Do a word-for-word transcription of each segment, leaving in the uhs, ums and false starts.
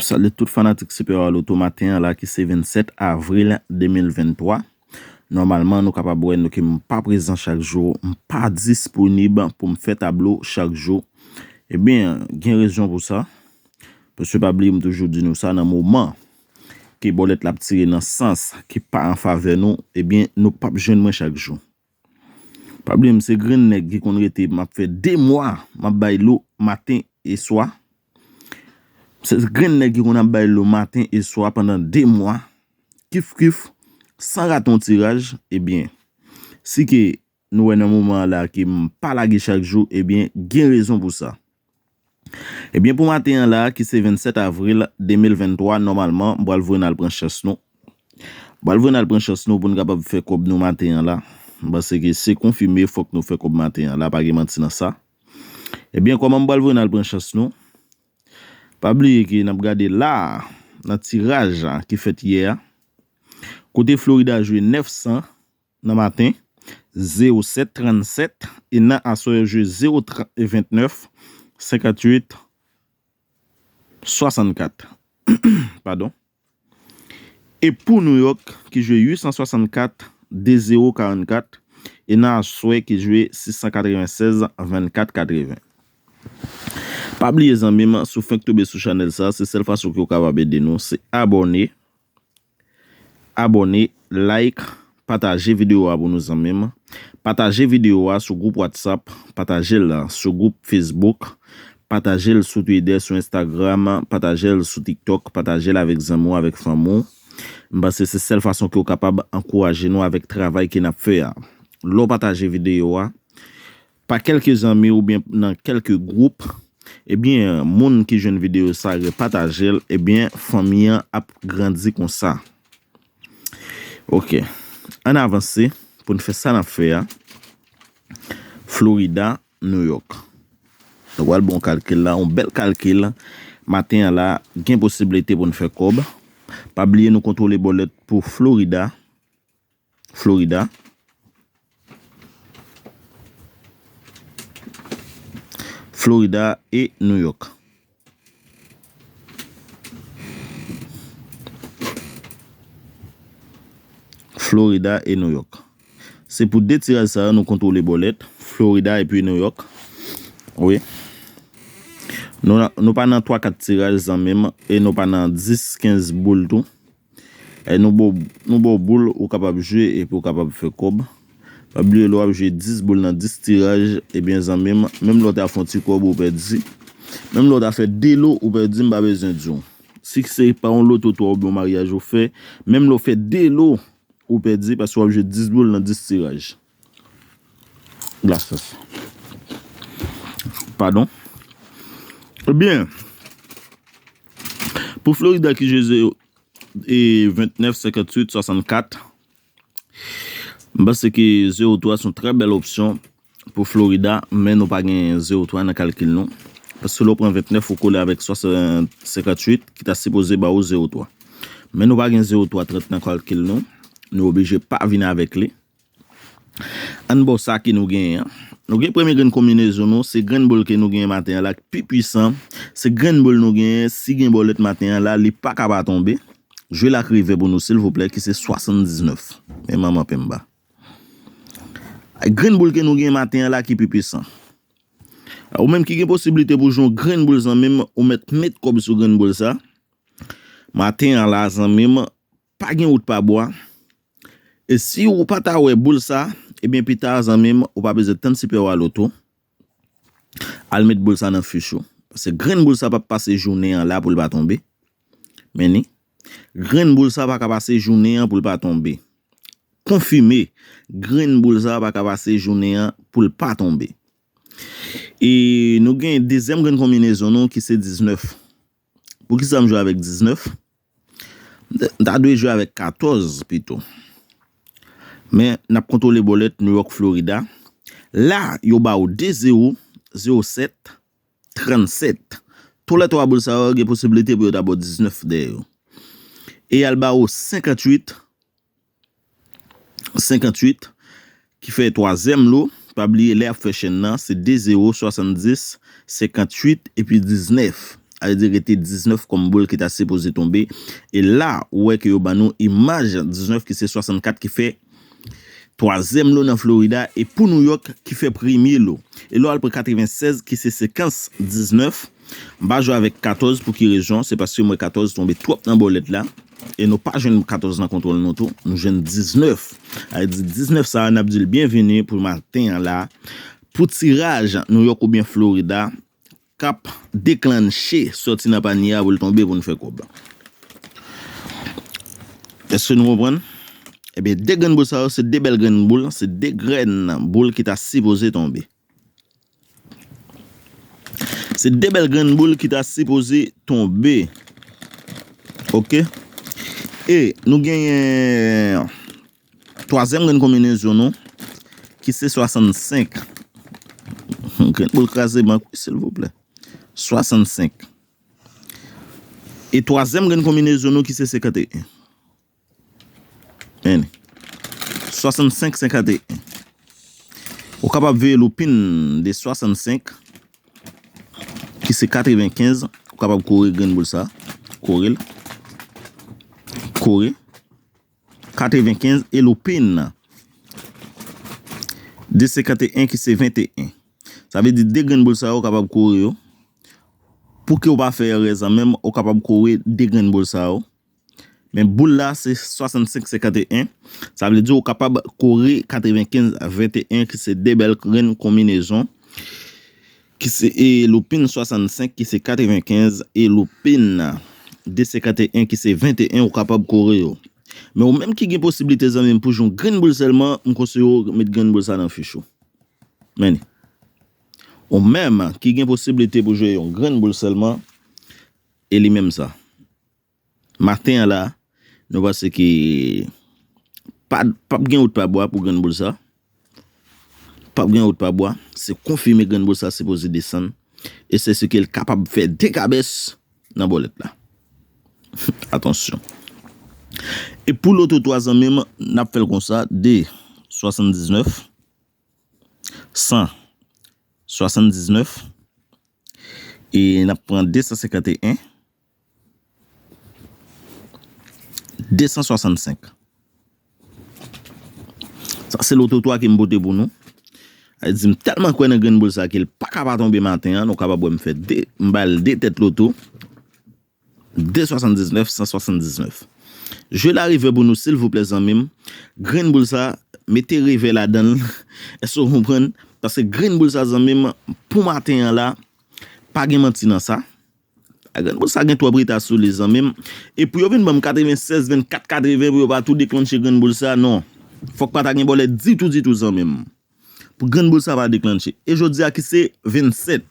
Salye tout fanatik Super Loto maten an la ki se vennsèt avril de mil venntwa. Nòmalman, nou kapab wè nou ke m pa prezan chak jou, m pa disponib pou m fè tablo chak jou. Ebyen, gen rezon pou sa. Paske pa bliye m toujou di nou sa, nan moman ke bòlèt la ap tire nan sans ki pa an favè nou, ebyen, nou p ap jwenn mwen chak jou. Pa bliye m se grenn nèg ki konn rete m ap fè de mwa m ap bay lo maten e swa. Se grenn nèg ki konn ap bay lo maten e swa pandan de mwa, kif kif, san rate yon tiraj, ebyen, si ke nou wè nan moman an la ke m pa lage chak jou, ebyen, gen rezon pou sa. Ebyen, pou maten an la, ki se vennsèt avril de mil venntwa, nòmalman, m pral voye n al pran chans nou. M pral voye n al pran chans nou pou n kapab fè kòb nou maten an la. M panse ke se konfime, fòk nou fè kòb maten an la, pa gen manti nan sa. Ebyen, kòman m pral voye n al pran chans nou? Pa bliye ke n ap gade la a, nan tiraj a ki fèt yè a. Kote Florida jwe nèf san nan maten, zewo sèt trannsèt, e nan aswè yo jwe zewo ventnèf, senkantuit, swasannkat. Padon. E pou New York, ki jwe uit san swasannkat, de zewo karannkat, e nan aswè ki jwe sis san katrevennsèz, vennkat katreven. Pa bliye zanmi m, si w fenk tonbe sou chanèl sa, se sèl fason ke w kapab ede nou, se abòne. Abòne, like, pataje videyo a pou nou zanmi m. Pataje videyo a sou gwoup WhatsApp, pataje l sou gwoup Facebook, pataje l sou Twitter, sou Instagram, pataje l sou TikTok, pataje l avèk zanmi w, avèk fanmi w. M panse se sèl fason ke w kapab ankouraje nou avèk travay ke n ap fè a. Lè w pataje videyo a, pa kèlke zanmi oubyen nan kèlke gwoup, ebyen, moun ki jwenn videyo sa repataje l, ebyen, fanmi an ap grandi konsa. Ok. Ann avanse pou n fè sa n ap fè a. Florida, New York. Nou pral bon kalkil la, yon bèl kalkil. Maten an la, gen posiblite pou n fè kòb. Pa bliye nou kontwole bòlèt pou Florida. Florida. Florida e New York. Florida e New York. Se pou de tiraj sa yo nou kontwole bòlèt, Florida epi New York. Wi. Nou, nou pa nan twa kat tiraj zanmi m, e nou pa nan dis, kenz boul tou. E nou ba w, nou ba w boul, ou kapab jwe epi ou kapab fè kòb. Pa bliye lè w ap jwe dis boul nan dis tiraj, ebyen zanmi m, menm lè w ta fè yon ti kòb ou pèdi, menm lè w ta fè de lo ou pèdi, m pa bezwen di w. Si se pa yon loto twa oubyen yon maryaj ou fè, menm lè w fè de lo ou pèdi paske w ap jwe dis boul nan dis tiraj. Glasses. Padon. Ebyen, pou Florida ki jwe zewo, e ventnèf, senkantuit, swasannkat. M panse ke zewo twa se yon trè bèl opsyon pou Florida, men nou pa gen zewo twa nan kalkil nou. Paske lè w pran ventnèf, ou kole avèk swasan-, senkantuit, ki ta sipoze ba ou zewo twa. Men nou pa gen zewo twa trant nan kalkil nou. Nou oblije pa vin avèk li. Ann ba w sa ke nou genyen an. Nou gen premye grenn konbinezon nou, se grenn boul ke nou genyen maten an la ki pi pwisan. Se grenn boul nou genyen, si gen bòlèt maten an la, li pa ka pa tonbe. Jwe l ak revè pou nou, silvouplè, ki se swasanndiznèf. Men manman penba. Grenn boul ke nou genyen maten an la ki pi pwisan. Ou menm ki gen posiblite pou jwe yon grenn boul zanmi m, ou mèt met kòb sou grenn boul sa. Maten an la, zanmi m, pa gen wout pa bwa. E si ou pa ta wè boul sa, ebyen pita, zanmi m, ou pa bezwen tann Super Wa Loto. Al met boul sa nan fich ou. Paske grenn boul sa p ap pase jounen an la pou l pa tonbe. Men ni. Grenn boul sa pa ka pase jounen an pou l pa tonbe. Konfime, grenn boul sa pa ka pase jounen an pou l pa tonbe. E nou gen dezyèm grenn konbinezon nou ki se diznèf. Poukisa m jwe avèk diznèf? M ta dwe jwe avèk katòz pito. Men, n ap kontwole bòlèt New York, Florida. La, yo ba ou de zewo, zewo sèt, trannsèt. Toulètwa boul sa yo gen posiblite pou yo ta ba w diznèf dèyè yo. E y al ba ou senkantuit, senkantuit, ki fè twazyèm lo. Pa bliye, lè y ap fè chèn nan, se de zewo, swasanndis, senkantuit, epi diznèf. sa vle di rete diznèf kòm boul ki ta sipoze tonbe. E la, ou wè ke yo ban nou imaj diznèf ki se swasannkat ki fè twazyèm lo nan Florida, e pou New York ki fè premye lo. E lè w al pran katrevennsèz ki se sekans diznèf, m pa jwe avèk katòz pou ki rezon? Se paske m wè katòz tonbe twòp nan bòlèt la, e nou pa jwenn katòz nan kontwòl nou tou, nou jwenn diznèf. Sa vle di diznèf sa a, n ap di l byenveni pou maten an la, pou tiraj New York oubyen Florida, k ap deklanche sòti nan panye a pou l tonbe pou n fè kòb. Èske nou konprann? Ebyen, de grenn boul sa yo, se de bèl grenn boul, se de grenn boul ki ta sipoze tonbe. Se de bèl grenn boul ki ta sipoze tonbe. Oke? E nou genyen twazyèm grenn konbinezon nou, ki se swasannsenk. Grenn boul kraze bank, wi, silvouplè. Swasannsenk. E twazyèm grenn konbinezon nou, ki se senkanteyen. Men, swasannsenk, senkanteyen. Ou kapab veye loupin de swasannsenk, ki se katrevenkenz. Ou kapab kore grenn boul sa. Kore l. Kore. Katrevenkenz e loupin de senkanteyen ki se venteyen. Sa vle di de grenn boul sa yo, ou kapab kore yo. Pou ke w pa fè erè zanmi m, ou kapab kore de grenn boul sa yo. Men boul la se swasannsenk senkanteyen. Sa vle di ou kapab kore katrevenkenz venteyen ki se de bèl grenn konbinezon. Ki se, e, loupin swasannsenk ki se katrevenkenz e loupin de senkanteyen ki se venteyen ou kapab kore yo. Men ou menm ki gen posiblite zanmi m pou jwe yon grenn boul sèlman, m konseye w met grenn boul sa nan fich ou. Men li. Ou menm ki gen posiblite pou jwe yon grenn boul sèlman, e li menm sa. Maten an la, nou panse ke pa, p ap gen wout pa bwa pou grenn boul sa. P ap gen wout pa bwa. Se konfime grenn boul sa sipoze desann. E se si ke l kapab fè de kabès nan bòlèt la. Atansyon. E pou loto twa zanmi m, n ap fè l konsa, de swasanndiznèf, san swasanndiznèf, e n ap pran de san senkanteyen, de san swasannsenk. Sa se loto twa ke m pote pou nou. Sa vle di m tèlman kwè nan grenn boul sa ke l pa ka pa tonbe maten an, nou kapab wè m fè de, m ba l de tèt loto. De swasanndiznèf, san swasanndiznèf. Jwe la rive pou nou, silvouplè, zanmi m. Grenn boul sa, mete revè ladan l. Èske w konprann? Paske grenn boul sa, zanmi m, pou maten an la, pa gen manti nan sa. Grenn boul sa gen twòp reta sou li, zanmi m. E pou yo vin ban m katrevennsèz vennkat katreven pou yo pa tou deklanche grenn boul sa, non. Fòk pa ta gen bòlèt ditou, ditou, zanmi m. Pou grenn boul sa pa deklanche. E jodi a ki se vennsèt.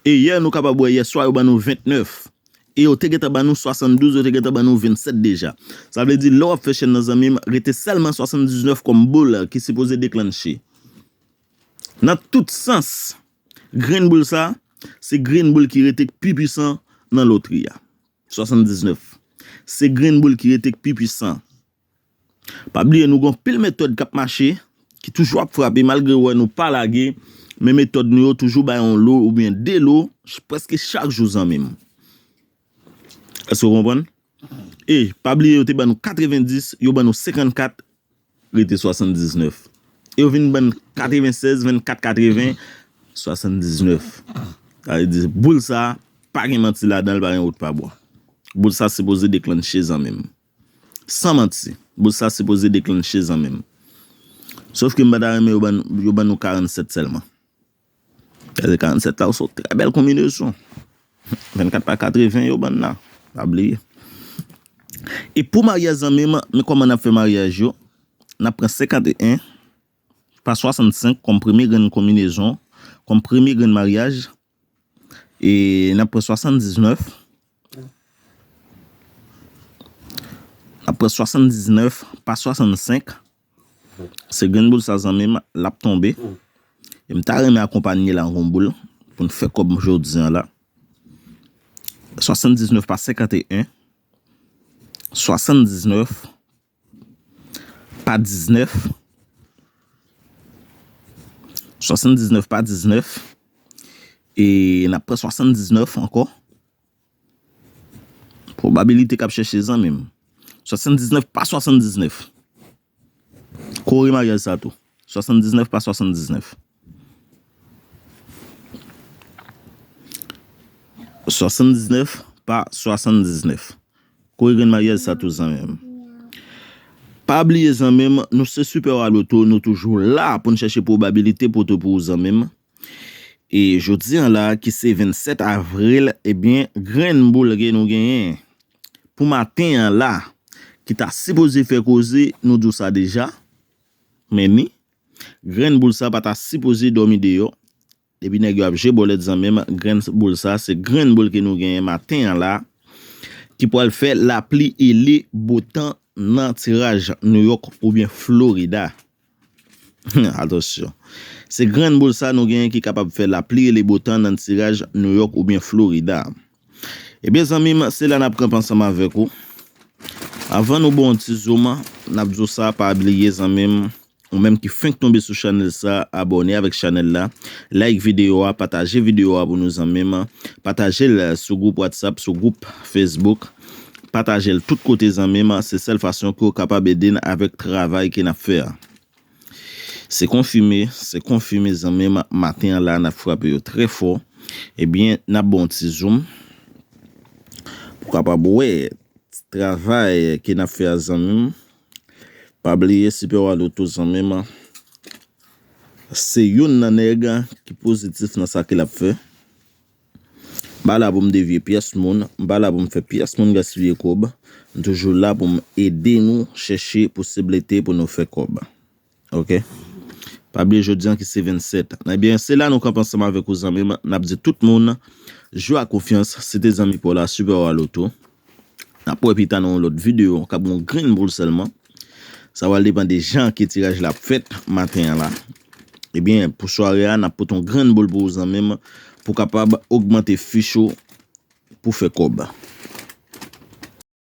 E yè nou kapab wè yèswa yo ban nou ventnèf. E yo te gentan ban nou swasanndouz, yo te gentan ban nou vennsèt deja. Sa vle di lè w ap fè chèn nan zanmi m, rete sèlman swasanndiznèf kòm boul ki sipoze deklanche. Nan tout sans, grenn boul sa, se grenn boul ki rete k pi pwisan nan lotri a. Swasanndiznèf. Se grenn boul ki rete k pi pwisan. Pa bliye, nou gen anpil metòd k ap mache, ki toujou ap frape, malgre w wè nou pa lage, men metòd nou yo toujou bay yon lo oubyen de lo, ch-, prèske chak jou, zanmi m. Èske w konprann? E, pa bliye, yo te ban nou katrevendis, yo ban nou senkannkat, rete swasanndiznèf. E yo vin ban n katrevensèz, vennkat, katreven, swasanndiznèf. Sa vle di, boul sa, pa gen manti ladan l, pa gen wout pa bwa. Boul sa sipoze deklanche, zanmi m. San manti, boul sa sipoze deklanche, zanmi m. Sòf ke m pa ta renmen yo ban, yo ban nou karannsèt sèlman. Gade karannsèt la, se yon trè bèl konbinezon. Vennkat pa katreven yo ban n la. Pa bliye. E pou maryaj, zanmi m, men kòman n ap fè maryaj yo? N ap pran senkanteyen pa swasannsenk kòm premye grenn konbinezon, kòm premye grenn maryaj. E n ap pran swasanndiznèf. N ap pran swasanndiznèf pa swasannsenk. Se grenn boul sa, zanmi m, l ap tonbe. E m ta renmen akonpanye l ak yon boul pou n fè kòb jodi a la. Swasanndiznèf pa senkanteyen. Swasanndiznèf pa diznèf. Swasanndiznèf pa diznèf. E n ap pran swasanndiznèf ankò. Pwobabilite k ap chèche zanmi m. Swasanndiznèf pa swasanndiznèf. Kore maryaj sa tou. Swasanndiznèf pa swasanndiznèf. Swasanndiznèf pa swasanndiznèf. Kore grenn maryaj sa tou zanmi m. Pa bliye zanmi m, nou se Super Wa Loto, nou toujou la pou n chèche pwobabilite pote pou ou zanmi m. E jodi an la, ki se vennsèt avril, ebyen, grenn boul ke nou genyen pou maten an la, ki ta sipoze fè koze, nou di w sa deja, men ni, grenn boul sa pa ta sipoze dòmi deyò. Depi nèg yo ap jwe bòlèt zanmi m, grenn boul sa, se grenn boul ke nou genyen maten an la, ki pral fè lapli e le botan nan tiraj New York oubyen Florida. Atansyon. Se grenn boul sa nou genyen ki kapab fè lapli e le botan nan tiraj New York oubyen Florida. Ebyen zanmi m, se la n ap kanpe ansanm avèk ou. Avan nou ba w yon ti zoom, n ap di w sa, pa bliye zanmi m, ou menm ki fenk tonbe sou chanèl sa, abòne avèk chanèl la, like videyo a, pataje videyo a pou nou zanmi m, pataje l sou gwoup WhatsApp, sou gwoup Facebook, pataje l tout kote zanmi m, se sèl fason ke w kapab ede n avèk travay ke n ap fè a. Se konfime, se konfime zanmi m, maten an la n ap frape yo trè fò. Ebyen, n ap ba w yon ti zoom pou w kapab wè travay ke n ap fè a zanmi m. Pa bliye Super Wa Loto zanmi m. Se youn nan nèg ki pozitif nan sa ke l ap fè. M pa la pou m devye pyès moun, m pa la pou m fè pyès moun gaspiye kòb. M toujou la pou m ede nou chèche posiblite pou nou fè kòb. Ok? Pa bliye jodi an ki se vennsèt. Ebyen, se la nou kanpe ansanm avèk ou zanmi m. N ap di tout moun, jwe ak konfyans, se te zanmi pa w la, Super Wa Loto. N ap wè pita nan yon lòt videyo, k ap gen yon grenn boul sèlman. Sa pral depann de jan ke tiraj la ap fèt maten an la. Ebyen, pou sware a, n ap pote yon grenn boul pou ou zanmi m, pou w kapab ogmante fich ou pou fè kòb.